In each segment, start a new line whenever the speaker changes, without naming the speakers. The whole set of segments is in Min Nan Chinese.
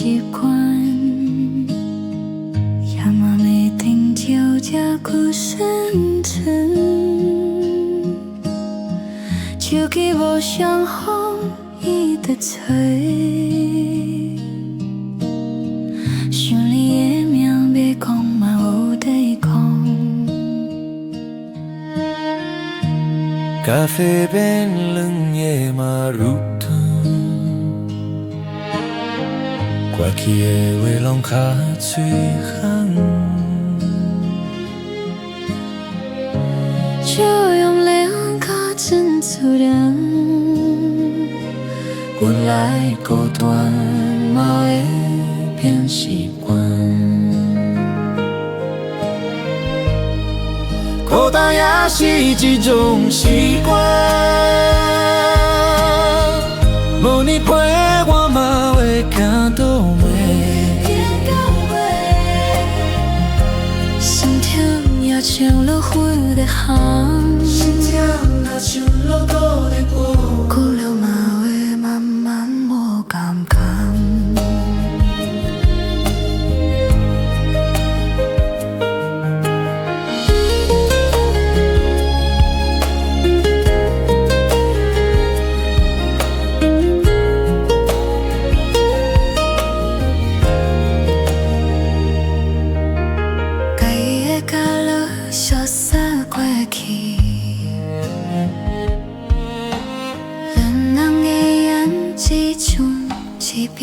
習慣，也嘛袂定就這久生存。手機無雙風伊在吹，想你的名欲講嘛無得講。
咖啡變冷也嘛愈淡，過去的話攏較喙痕。
笑容臉較真自然，
原來孤單嘛會變習慣。孤單也是一種習慣，無你陪我嘛會行倒尾。
心痛也像落雨在烘，
心痛若像落雨在過，
久了嘛會慢慢無感覺。家己的角落瀟灑過去，兩人的眼只剩一邊。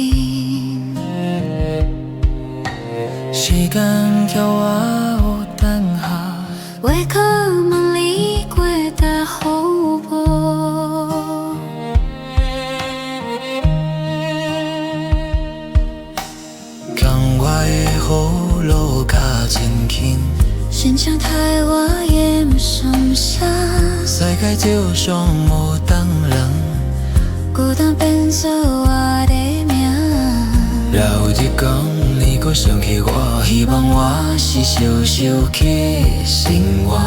時間叫我有等下，
話可問你過得好無？
共我的雨落甲真輕，
親像台我也毋想啥，
世界就像無當人，
孤單變做我的命。
若有一天你閣想起我，希望我是小小去生活。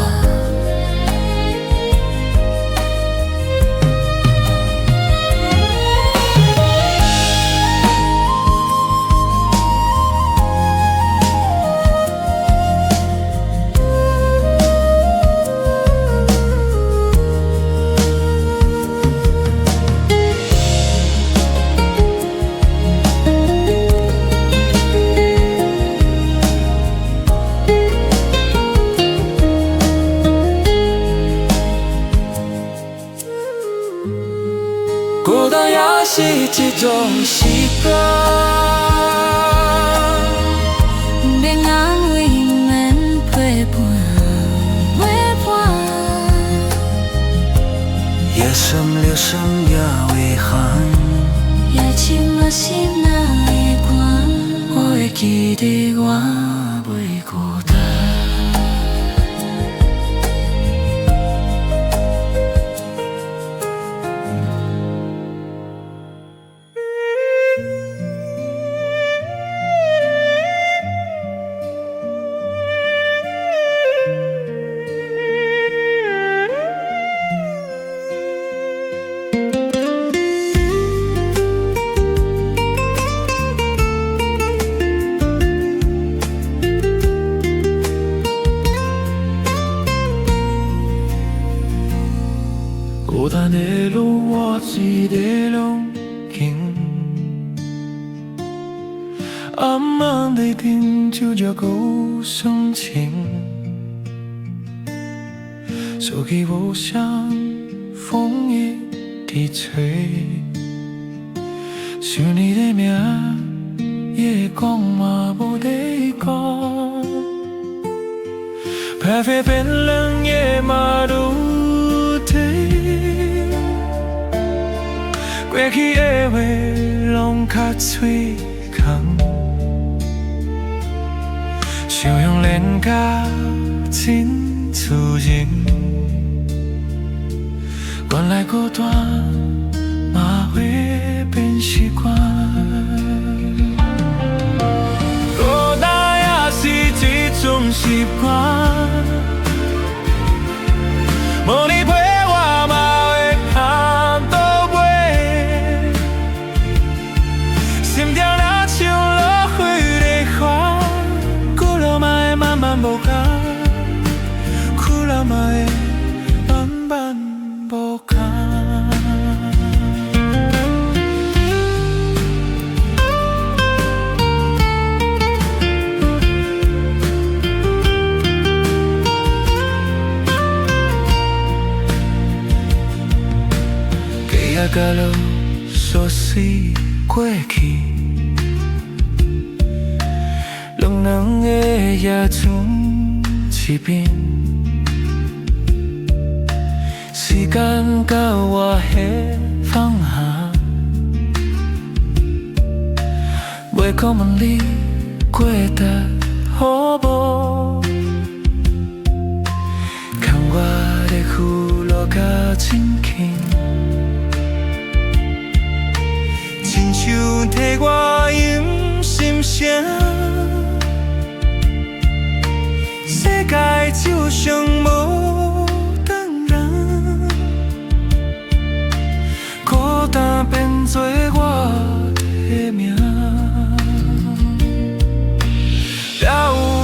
孤單也是一種習慣，
免安慰，免陪伴，陪伴。
夜深了深也會寒，
夜深了心若會寒，
我會記得我袂孤單。孤單的路我一个人行，暗暗的燈就這久深情，手機無聲，風一直吹，想你的名，也講嘛無得講，咖啡變冷也嘛愈甜。過去的話攏較喙空，笑容臉頰真自然。原來孤單嘛會變習慣，孤單也是一種習慣，無你陪我嘛會行倒尾，心痛若像佮你相思過去，冷冷的夜賰一邊，時間佮我彼方向，袂閣問你過得好無？牽我的俘虜較真輕，親像替我掩心聲，世界就像無當人，孤單變做我的名。了有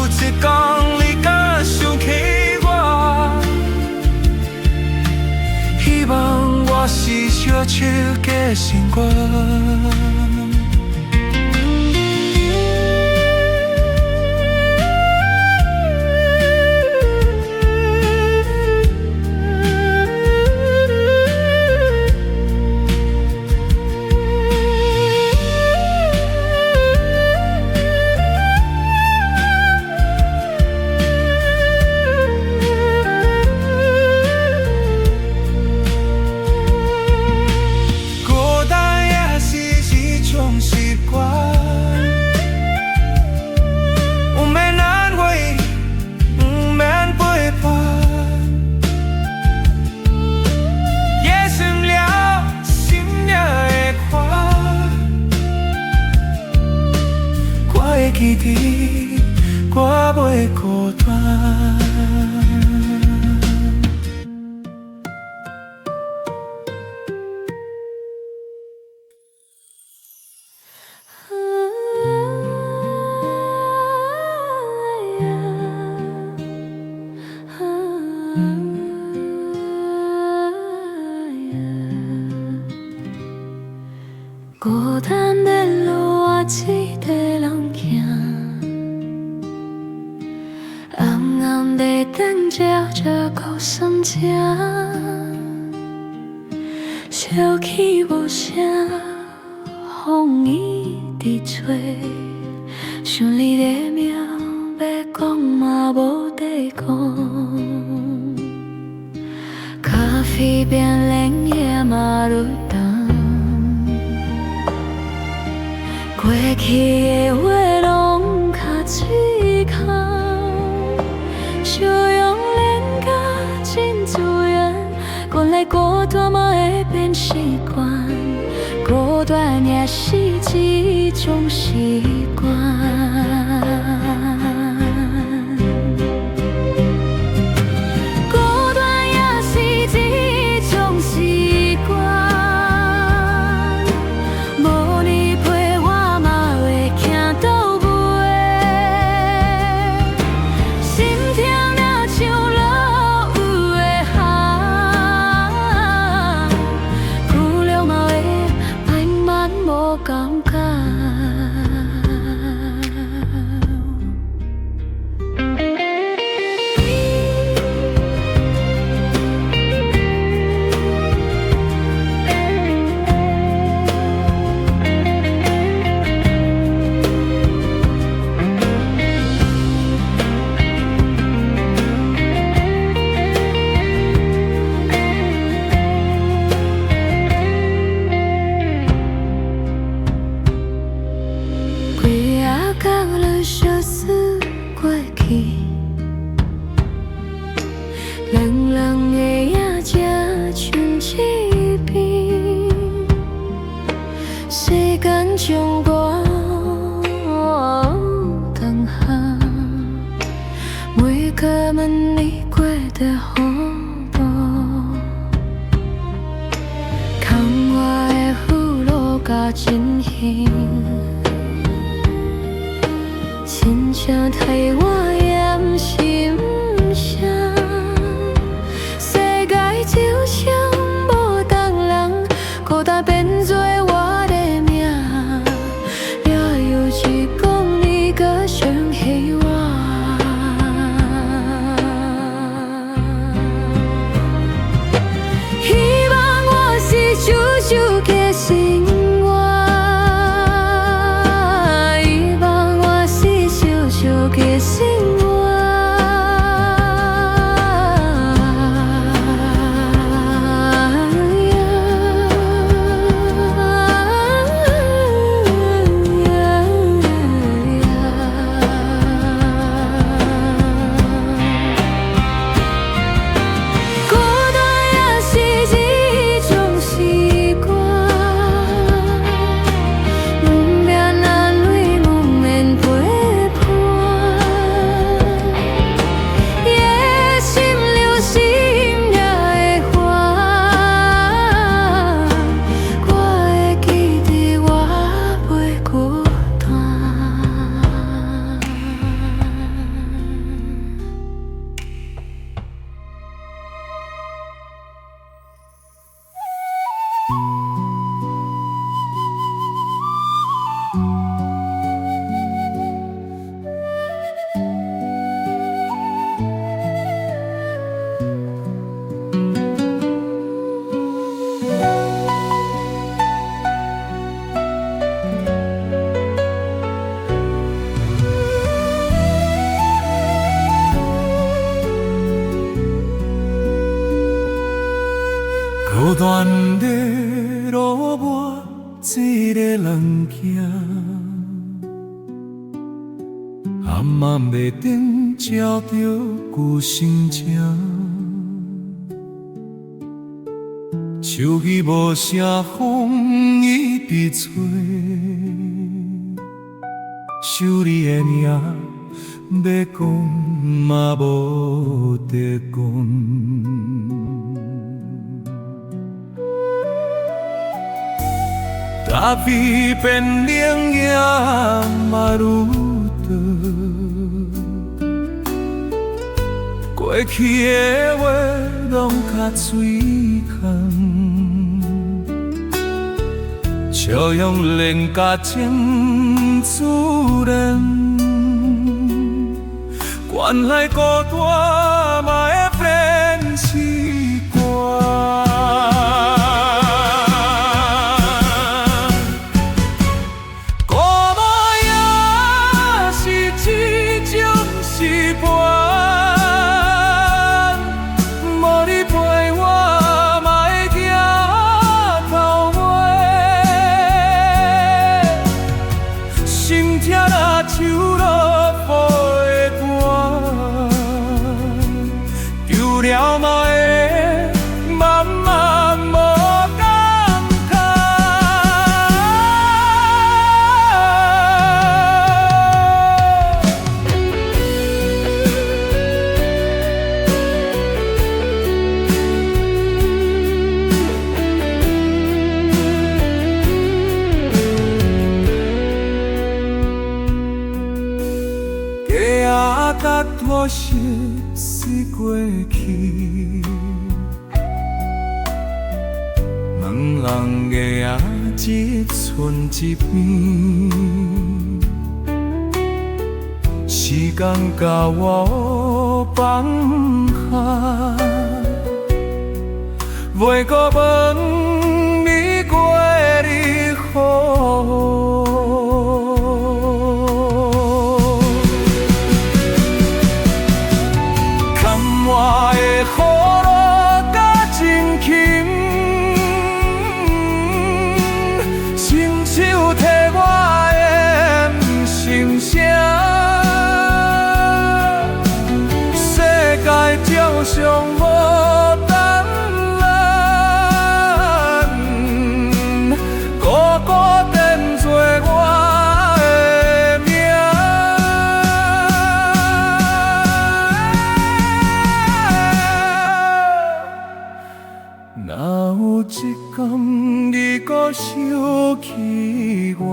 一天你敢想起我，希望我是相手的生活。孤單也是一種習慣，毋免安慰，毋免陪伴，夜深了，心也會寒，我會記得，我袂孤單。
孤單的路，我一个人行，暗暗的燈照著孤心情，小氣無聲，風伊佇吹，想你的名，欲講嘛無得講。咖啡變冷夜嘛愈重，過去的話攏較喙空，笑容連甲真自然，原來孤單嘛會變習慣，孤單也是一種習慣。孤單也是一種習慣，無你陪我嘛會行倒尾，心痛若像落雨的雨，久了嘛會慢慢無感覺。規仔工來相思過去，冷冷的夜才像一邊，時間將我當下，袂閣問你過得好無？牽我的俘虜甲真輕，親像替我掩心聲，世界就像無同人，孤單變做我的命。了有一天你閣想起我，希望我是相守。
暗暗的燈照著舊心情，手機無聲，風一直吹，想你的名，欲講嘛無得講。咖啡變冷也嘛愈濁，過去的話攏較喙空，笑容冷甲真自然，原來孤單嘛會變習慣。孤單也是一種習慣，無你陪我嘛會行頭尾，心痛若像落雨的寒，丟了嘛會慢慢無感覺。鸡仔甲妥協是過去，兩人的愛一寸一邊，時間共我放下，袂閣問你過如何。坎我的雨落甲真轻，伸手提我的心聲，世界照常無等咱，孤孤單做我的命。若有一天你閣想起我，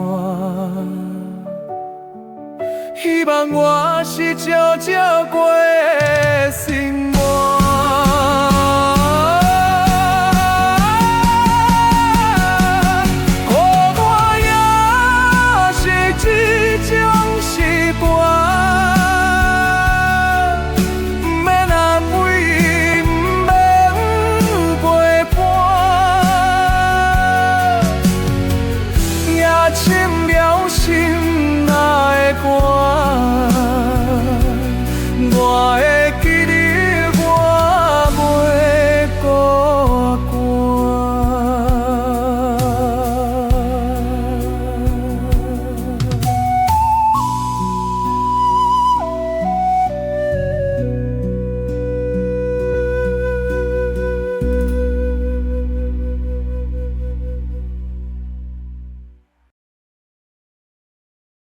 希望我是悄悄過的身影。